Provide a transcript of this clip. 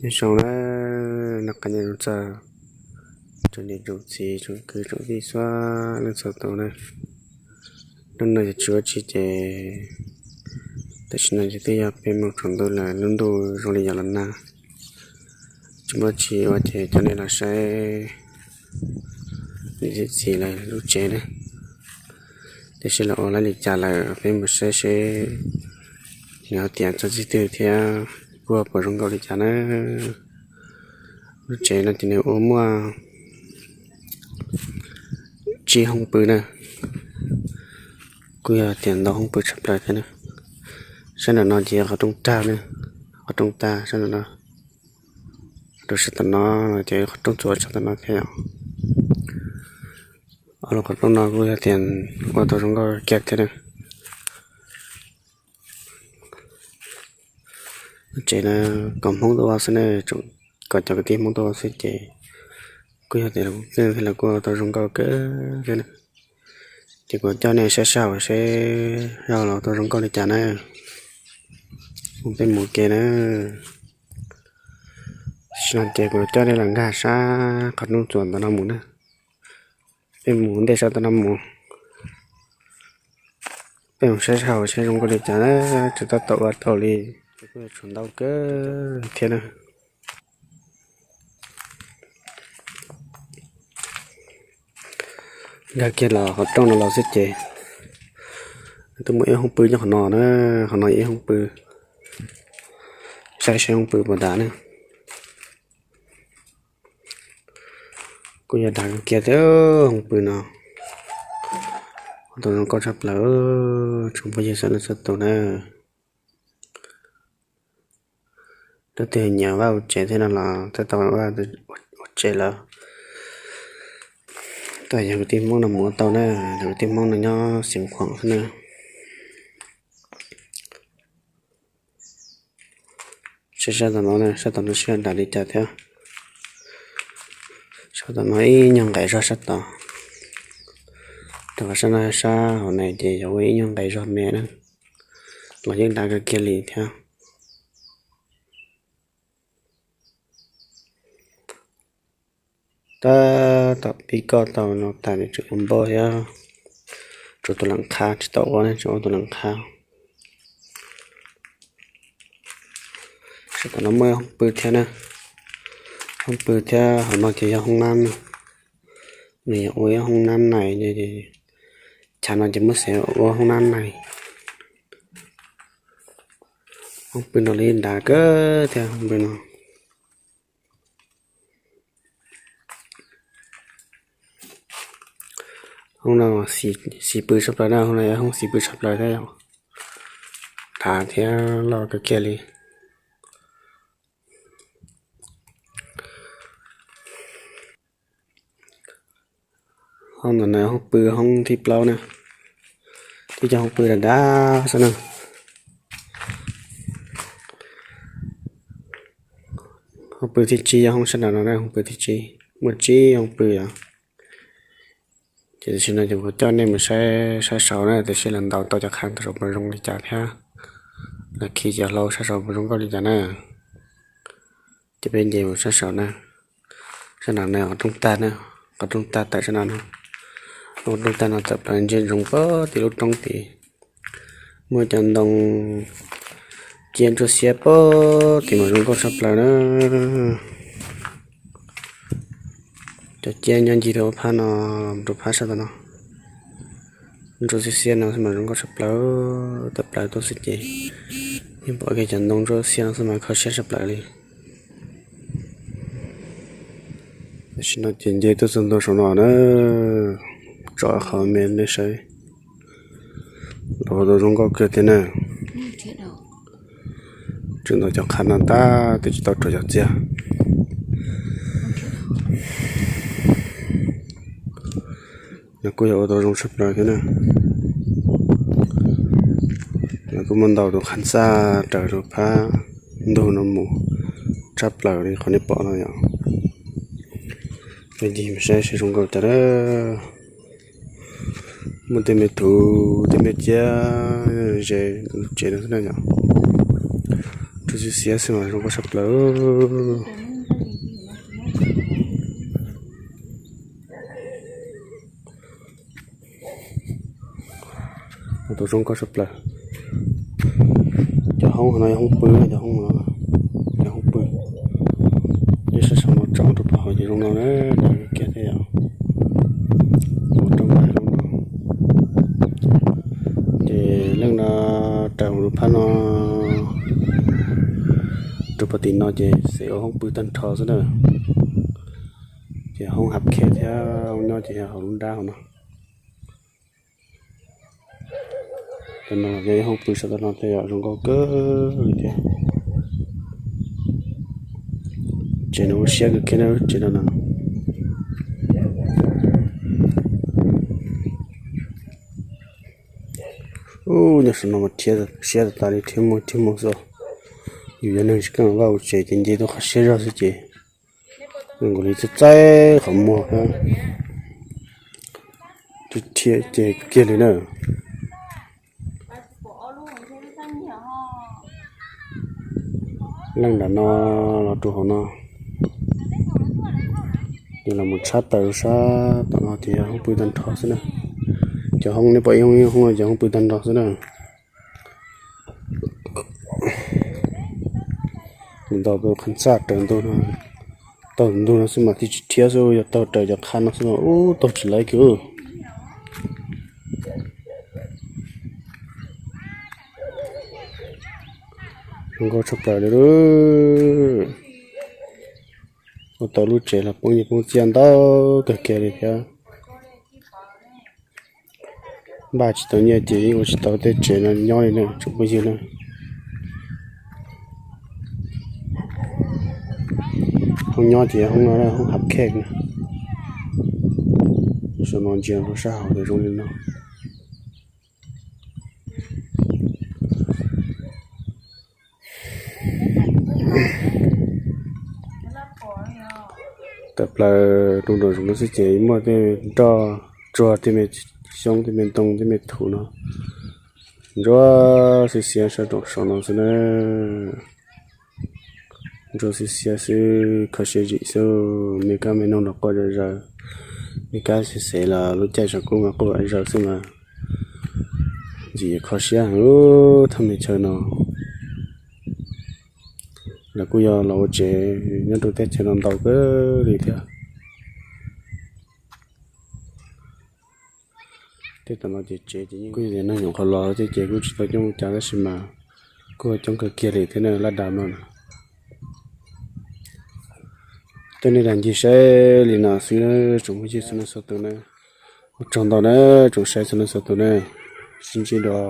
Nyob zoo na, noj qab nyob zoo txog tsoom niam tsoom txiv tsoom kwv tsoom tij txhua leej txhua tus na. Hnub no yog tsis ua tsi ces tam sim no ces twb yog peb moos tsaus ntuj lawm, lub ntuj zoo li yuav los nag. Tsis muaj tsi ua ces coj nej los saib niam txiv lawv lub tsev na. Tiam sis lawv ua li cas lawm peb mus saib seb nws hais tias txog txij twg thiab kuj puas zoo nkauj li cas na. Lub tsev no ces nws ua muaj tsib hoob pw na, kuj yog tias ntau hoob pw tshaj plaws thiab na. Sab nram no ces yog qhov rooj tag na, qhov rooj tag sab nram no. Rau sab tom no ces qhov rooj txuas sab tom no thiab yom. Ob lub qhov rooj no kuj yog tias ua tau zoo nkauj kiag thiab na. Lub tsev no kom Hmoob tuaj ua xwb na, kom cov kwv tij Hmoob tuaj ua xwb ces kuj yog tias lawv kuj ua tau zoo nkauj kawg thiab na. Ces kuv coj nej saib seb seb zaj los tau zoo nkauj li cas na. Mus peb mus ke na. Tam sim no ces kuv coj nej los nkag sab qhov rooj txuas ntawm no mus na. Peb mus ntej sab tom no mus. Peb mus saib seb zoo nkauj li cas na, tsis tab tom ua tau li, kuj tshuav ntau kawg thiab na. Nkag kiag los qhov rooj no los xwb ces twb muaj ib hoob pw nyob qhov no na, qhov no ib hoob pw, saib seb hoob pw puas dav na. Kuj yog dav kawg kiag thiab hoob pw no. Ua tau zoo nkauj tshaj plaws, tsoom phooj ywg sawv daws txhua tus na. Leej twg nyiam vaj ua tsev thiab no los tab tom vaj ua tsev lawm. Tab yog kwv tij Hmoob no mus ua tau na, yog kwv tij Hmoob no nyob Xeev Khuam xwb na. Saib sab tom no, sab tom no seb dav li cas thiab. Sab tom no ib nyuag nqaim zog sab tod. Rau qhov sab no sab hauv no ces yog ua ib nyuag nqaim zog me na, los yeej dav kawg kiag li thiab. Tab tom pib koj tau no tas nws tseem ua npau thiab, tsuas tus lam qha tsis tau ua ne, tseem ua tus lam qha. Sab tom no muaj hoob pw thiab na, hoob pw thiab hauv no ces yog hoob nab na. Nws yog ua ib hoob nab nais, chav no ces muab xev ua hoob nab nais. Hoob pw no li dav kawg thiab hoob pw no. Hoob no xis pw tshaj plaws na, hoob no yog hoob xis pw tshaj plaws thiab yom. Dav thiab loj kawg kiag li. Hoob no na hoob pw hoob thib plaub na, tib co hoob pw dav dav xwb na. Hoob pw thib tsib yog hoob sab nraud no na, hoob pw thib tsib, muaj tsib hoob pw yom. Ces tam sim no ces kuv coj nej mus saib sab saud na, tiam sis lawv ntaus tau cov qha tau saum puas zoo li cas thiab, lawv khi cov hlau sab saud puas zoo nkauj li cas na. Ces peb nce mus sab saud na, sab nraud na qhov rooj tag na, qhov rooj tag tawm sab nraud na, qhov rooj tag no tawm plaws ntsia ntsoov puag tim lub roob tid, muaj cov ntoo ciab ntsuab xiab puag tim mas zoo nkauj tshaj plaws na. Cov ciab nyob ncig rau phab no, rau phab sab tom no, ntsuab xiab xiab no xwb mas zoo nkauj tshaj plaws, tawm plaws tuaj xwb ces yeej pom kiag cov ntoo ntsuab xiab no xwb mas kho siab tshaj plaws li. Tam sim no ces nce tuaj txog ntua saum no na, tso qhov me nej saib, los ua tau zoo nkauj kawg thiab na. Tseem ntaus cov qha no tab twb tsis tau rau cov txiag. Nws kuj yog ua tau zoo tshaj plaws thiab na. Nws kuj muaj ntau tus qhab txaj raws rau phab ntug no mus tshaj plaws li qhov nej pom no yom. Peb ncig mus saib seb zoo nkauj cas na. Muaj tej me thuv tej me ciab ze lub tsev no xwb na yom. Xiab xiab xwb mas zoo nkauj tshaj plaws. Tus zoo nkauj tshaj plaws. Cov hoob no yog hoob pw, cov hoob no yog hoob pw. Nyob sab saum no tsom rau pem hauv ces zoo no na, dag kiag thiab yom. Ua rau npaj zoo no. Ces leej no raws tus phab no, rau pem tim no ces xav ua hoob pw tag nrho xwb na. Ces hoob hav khej thiab hoob nyob ces yog hauv lub nrab hauv no. Cov no yog ib hoob pw saum tag no thiab yom, zoo nkauj kawg li thiab. Tsev no ua siab kawg kiag na, tsev no na. Ub, nyob saum no mas rhiab siab tas tas li, rhiab muag rhiab muag xwb. Yus yog neeg tsis keej vaj ua tsev ces nce tuaj qhov siab zog xwb ces nkaus li txaij txaij qhov muag thiab. Rhiab ces kiag li na. Leej nram no los rau hauv no, ces los mus tshab plaws sab tom no ces yog hoob pw tag nrho xwb na. Cov hoob nej pom ib hoob ib hoob no ces hoob pw tag nrho xwb na. Nws ntaus tus qhov ntxa raws ntug no, taug ntug no xwb mas thiaj tsis rhiab xwb, yog taug raws cov qhab no xwb mas ub taug tsis laiv kiag. Zoo nkauj tshaj plaws li lawm. Ua tau lub tsev los poob nyiaj poob txiaj ntau kawg kiag li thiab. Npaj tsis tau nyiaj ces yeej ua tsis tau tej tsev no nyob li na tsoom phooj ywg na. Hoob nyob ces hoob no hoob hav khej na. Saum no ntsia rau sab hauv ces zoo li no. Tawm plaws rau nram zoov no xwb ces muaj tej nroj tsuag tej me xyoob tej me ntoo tej me thuv no ntsuab xiab xiab sab rau saum no xwb na. Ntsuab xiab xiab xwb, kho siab zim xwb, me kab me noog los quaj zom zaws, me kab xev xev los lub caij tsaus kub mas quaj zom zaws xwb mas. Ntxim kho siab heev lub thaj me chaw no. Lawv kuj yog los ua tsev nyob rau teb chaws no ntau kawg li thiab. Tej tam no ces tsev ces yeej kuj yog tias neeg nyuam qhuav los thiab ces kuj tsis tau coob ua cas tab sis mas kuj coob kawg kiag li thiab na, laj dav no na. Coj nej los ncig saib li no xwb na tsoom phooj ywg txhua leej txhua tus na. Ua tsaug ntau na tsoom saib txhua leej txhua tus na. Sib ntsib dua